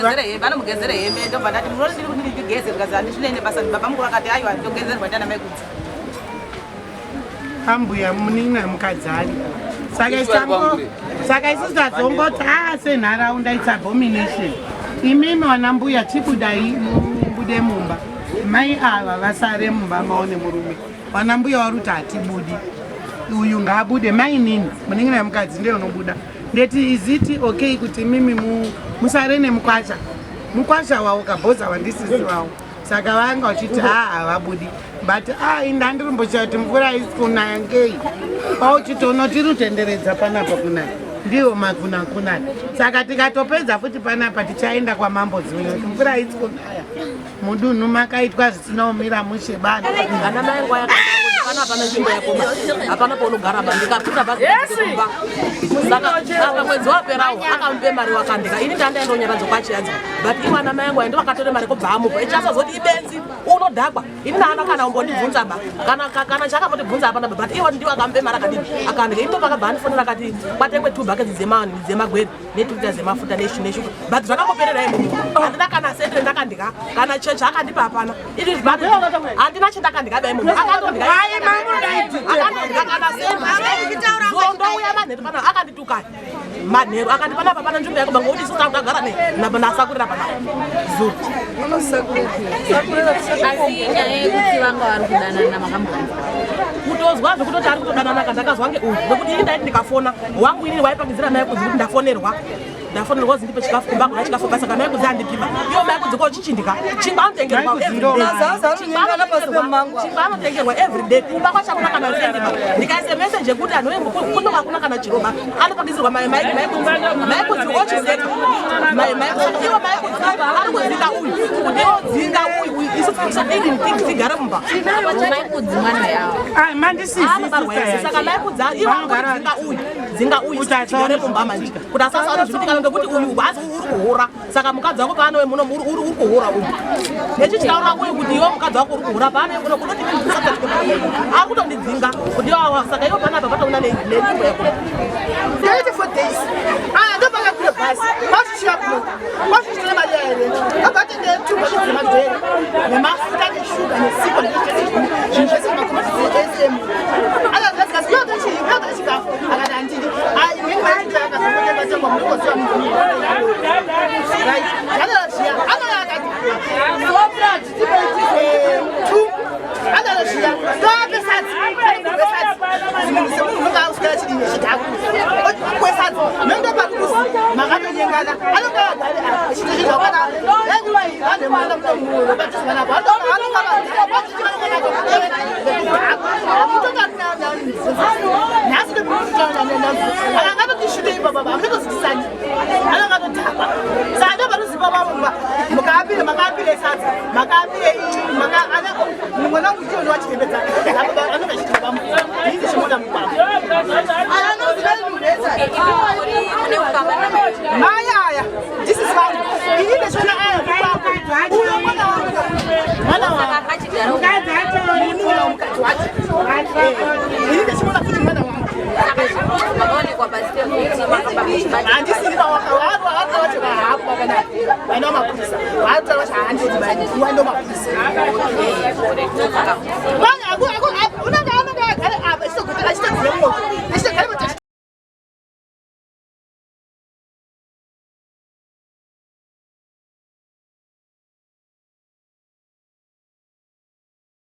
Gezere hembe anomugezere hembe ndobva ndati munoti ndiri kuti ndigeze zvikanzi handizvinei nebasa baba mukuru akati aiwa ndogezerwa ndiana mai Kudzi. Ambuya munin'ina mukadzi aripo saka isango saka isusu tazongoti aa senharaunda its abomination imimi vana mbuya chibudai mubude mumba mai ava vasare mumba maone murume vana mbuya vari kuti hatibudi uyu ngaabude mainini munin'ina mukadzi ndiye unobuda ndeti is it okay kuti mimi musare nemukwasha mukwasha wawo kabhoza wandisisi wawo saka vanga vachiti haa havabudi but a inda ndirimbochaya kuti mvura haisi kunaya ngei pauchitono tiri kutenderedza panapa kunaya ndiwo makunakuna saka tikatopedza futi panapa tichaenda kwamambo ziwina kuti mvura haisi kunaya mudunhu makaitwa zvisina kumira mushe bana Ana mai nguva yakati pana hapana nzvimbo yakoma hapana paunogara ba ndikakwira bhazi kumba saka apa mwedzi waperawo akamupe mari wakandika ini ndandaenda kunyaradzo kwachiadza but iwo ana mai angu ndo akatore mari kubva amupa ichasazoti ibenzi unodhakwa ini naana kana umbondibvunza ba kana kana chakambondibvunza hapana ba but iwo ndiwo akamupe mari akadini akandika ini ndopakabva andifonera akati kwatengwe two buckets dzemagwere netuta dzemafuta neshuga but zvakangoperera imomo handina kana sente ndakandika kana chechi akandipa hapana izvi handina chendakandika ba imomo akandondya kana sente ndouya manheru pana akandituka manheru akandi panapa pana nzvimbo yako bangokuti isu takugara nasakurira panapa zuru. Asi nyaya yekuti vanga vari kudanana makambonzwa? Kutozwa zvekutoti ari kutodanana ka ndakazwa ngeuyu nekuti ini ndaiti ndikafona wangu inini waipangidzira mai Kudzi kuti ndafonerwa ndafonerwa kuti ndipe chikafu kumba kuna chikafu basa kana mai Kudzi andipima iwo mai Kudzi ko chichindika chingwa anotengerwa chingwa anotengerwa everyday kumba kwachakuna kana sendiba ndikaise message yekuti anhu kuno hakuna kana chiroba anopangidzirwa mai mai mai Kudzi mai Kudzi ochiseka mai mai iwo mai Kudzi ari kudzinga uyu kuti odzinga uyu isu tisadini tigare mumba. Mai Kudzi mwana yavo? Anobarwa ese saka mai Kudzi iwo dzinga uyu dzinga uyu tigare mumba manje kuti asasaona zvikutikana ngekuti uyu hazi uri kuhura saka mukadzi wako paanowe muno uri kuhura uyu nechichitaura uyu kuti iwe mukadzi wako uri kuhura paanowe muno kunoti ari kutondidzinga kuti iwawa saka iwo panapa patoona nenzvimbo yako. Ndaita 4 days aya ndopakakwira bhasi kwazvichira kuno kwazvichitora mari yarent abva atenge two buckets dzemagwere nemafuta neshuga nesipo zvinhu zvese macommodities ese akazvazikasi yotochii chikafu akati handidi imweni mari akazongotengatengwa munongoziva munhu right zvadaro zviya anouya akati two adaro zviya toape sadza anogurwe sadza munhu semunhu unonge auswera chidini chidhako ogurwe sadza nondopari kuzi makatonyengana anonge agare achitozvidza kana vanhu vemwana munobatizwanako nhasi akangatoti ipapa amunotozikisani anongatodhakwa saka ndopanozipa vamumba mukaapire makaapire sadza makaapire mwana wangu ndiyo wachihembe dzake anonga achiti bamu ini ndichimuda mukwako. Mune ukama namai? Mai aya ndisisi vangu ini ndichiona aya mukwako uyo mwana wangu mwana wangu. Saka akachigara uko? Mukadzi atoripo. Mukadzi wacho ini ndichimuona futi mwana wangu. Saka zvinonzi makaonekwa pasi pemuti makamba muchibata? Handisiri vawaka vacho vahapo vakanaka vaina mapurisa vaataura vacho handiti wando mapurisa unenge anonge agare apa achitogotera achitodziye moto achitogare.